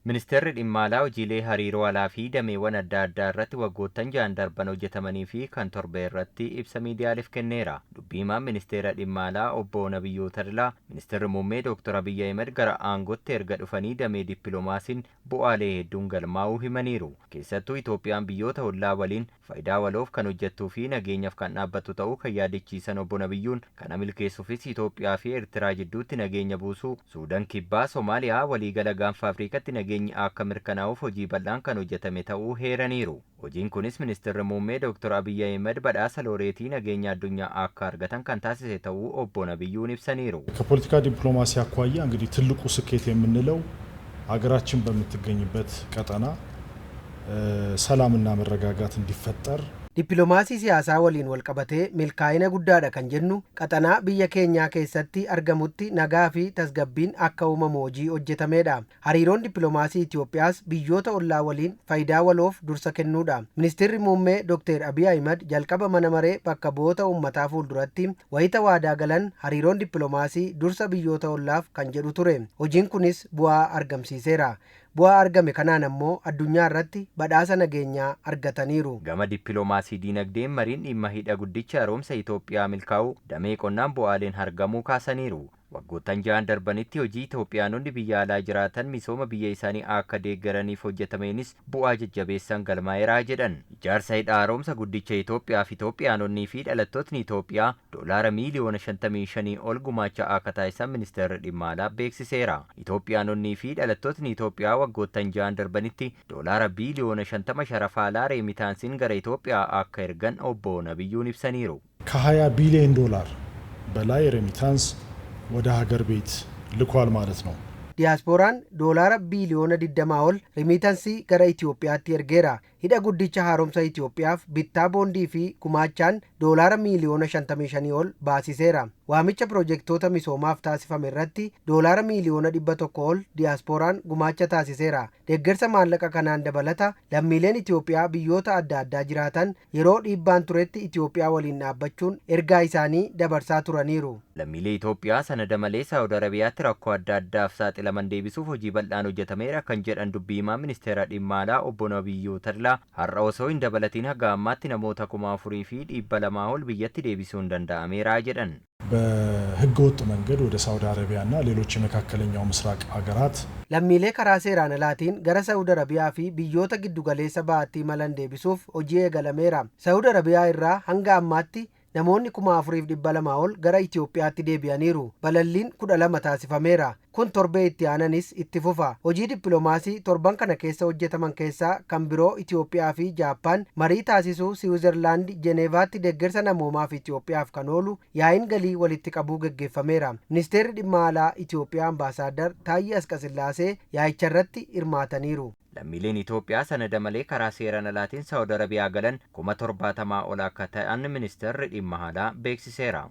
Ministeerri dhimma alaa hojiilee hariiroo alaa fi dameewwan adda addaa irratti waggoottan 6 darban hojjetamanii fi kan torbe irratti ibsa miidiyaaleef kenneera. Dubbii himaan ministeera dhimma alaa obbo Nabiyyuu Tadlaa, ministeerri muummee Dr. Abiyyi Ahimad gara aangootti erga dhufanii damee dippiloomaasiin bu'aalee hedduun galmaa'uu himaniiru. Keessattuu Itoophiyaan biyyoota ollaa waliin faayidaa waloof kan hojjettuu fi nageenyaaf kan dhaabbattu ta'uu kan yaadachiisan obbo Nabiyyuun, kana milkeessuufis Itoophiyaa fi Eertiraa jidduutti nageenya buusuu, Suudaan Kibbaa, Somaaliyaa, waliigala gaanfa Afrikaatti nageenyi akka mirkanaa'uuf hojii bal'aan kan hojjetame ta'uu heeraniiru. Hojiin kunis ministeerri muummee Dr. Abiyyi Ahimad badhaasa looreetii nageenya addunyaa akka argatan kan taasise ta'uu obbo Nabiyyuun ibsaniiru. ከፖለቲካ ዲፕሎማሲ አኳያ እንግዲህ ትልቁ ስኬት የምንለው ሀገራችን በምትገኝበት ቀጠና ሰላምና መረጋጋት እንዲፈጠር Dippiloomaasii siyaasaa waliin walqabatee milkaa'ina guddaadha kan jennu qaxanaa biyya keenyaa keessatti argamutti nagaa fi tasgabbiin akka uumamu hojii hojjetamedha. Hariiroon dippiloomaasii Itoophiyaas biyyoota ollaa waliin faayidaa waloof dursa kennuudha. Ministeerri muummee Dr. Abiy Ahimad jalqaba mana maree bakka bu'oota uummataa fuulduratti wayita waadaa galan hariiroon dippiloomaasii dursa biyyoota ollaaf kan jedhu ture. Hojiin kunis bu'aa argamsiiseera. Bu'aa argame kanaan ammoo addunyaa irratti badhaasa nageenyaa argataniiru. Gama dippiloomaasii diinagdeen mariin dhimma hidha guddicha haaromsa Itoophiyaa milkaa'uu, damee qonnaan bu'aaleen argamuu kaasaniiru. Waggoottan 6 darbanitti hojii Itoophiyaanonni biyya alaa jiraatan misooma biyya isaanii akka deeggaraniif hojjetameenis bu'aa jajjabeessan galmaa'eeraa jedhan. Ijaarsa hidha haaromsa guddicha Itoophiyaaf Itoophiyaanonnii fi dhalattootni Itoophiyaa doolaara miiliyoona 55 ol gumaacha akka taasisan ministeerri dhimma alaa beeksiseera. Itoophiyaanonnii fi dhalattootni Itoophiyaa waggoottan 6 darbanitti doolaara biiliyoona 50 sharafa alaa reemitaansiin gara Itoophiyaa akka ergan obbo Nabiyyuun ibsaniiru. ከ20 ቢሊዮን ዶላር በላይ ሬሚታንስ ወደ ሀገር ቤት ልኳል ማለት ነው። Diyaaspooraan doolaara biiliyoona 20 ol remiitansii gara Itoophiyaatti ergeera. Hidha guddicha haaromsa Itoophiyaaf bittaa boondii fi gumaachaan doolaara miiliyoona 55 ol baasiseera. Waamicha piroojektota misoomaaf taasifame irratti doolaara miiliyoona 100 ol diyaaspooraan gumaacha taasiseera. Deeggarsa maallaqa kanaan dabalata lammiileen Itoophiyaa biyyoota adda addaa jiraatan yeroo dhiibbaan turetti Itoophiyaa waliin dhaabbachuun ergaa isaanii dabarsaa turaniiru. Lammiilee Itoophiyaa sanada malee Saawud Arabiyaatti rakkoo adda addaaf saaxilaman deebisuuf hojii bal'aan hojjetameera kan jedhan dubbii himaa ministeera dhimma alaa obbo Nabiyyuu Tadlaa, har'a osoo hin dabalatiin haga ammaatti namoota 4200 ol biyyatti deebisuun danda'ameera jedhan. በህገ ወጥ መንገድ ወደ ሳውዲ አረቢያና ሌሎች የመካከለኛው ምስራቅ ሀገራት Lammiilee karaa seeraan alaatiin gara Saawud Arabiyaa fi biyyoota giddugaleessa bahaatti imalan deebisuuf hojii eegalameera. Saawud Arabiyaa irraa hanga ammaatti namoonni 4200 ol gara Itoophiyaatti deebi'aniiru. Balalliin 12 taasifameera. Kun torbee itti aananis itti fufa. Hojii dippiloomaasii torban kana keessa hojjetaman keessaa kan biroo Itoophiyaa fi Jaappaan marii taasisuu, Siwiizerlaand Jeneevaatti deeggarsa namoomaaf Itoophiyaaf kan oolu yaa'iin galii walitti qabuu geggeeffameera. Ministeerri dhimma alaa Itoophiyaa Ambaasaaddar Taayyee Asqasillaasee yaa'icha irratti hirmaataniiru. Lammiileen Itoophiyaa sanada malee karaa seeraan alaatiin Saawud Arabiyaa galan 70,000 ol akka ta'an ministeerri dhimma alaa beeksiseera.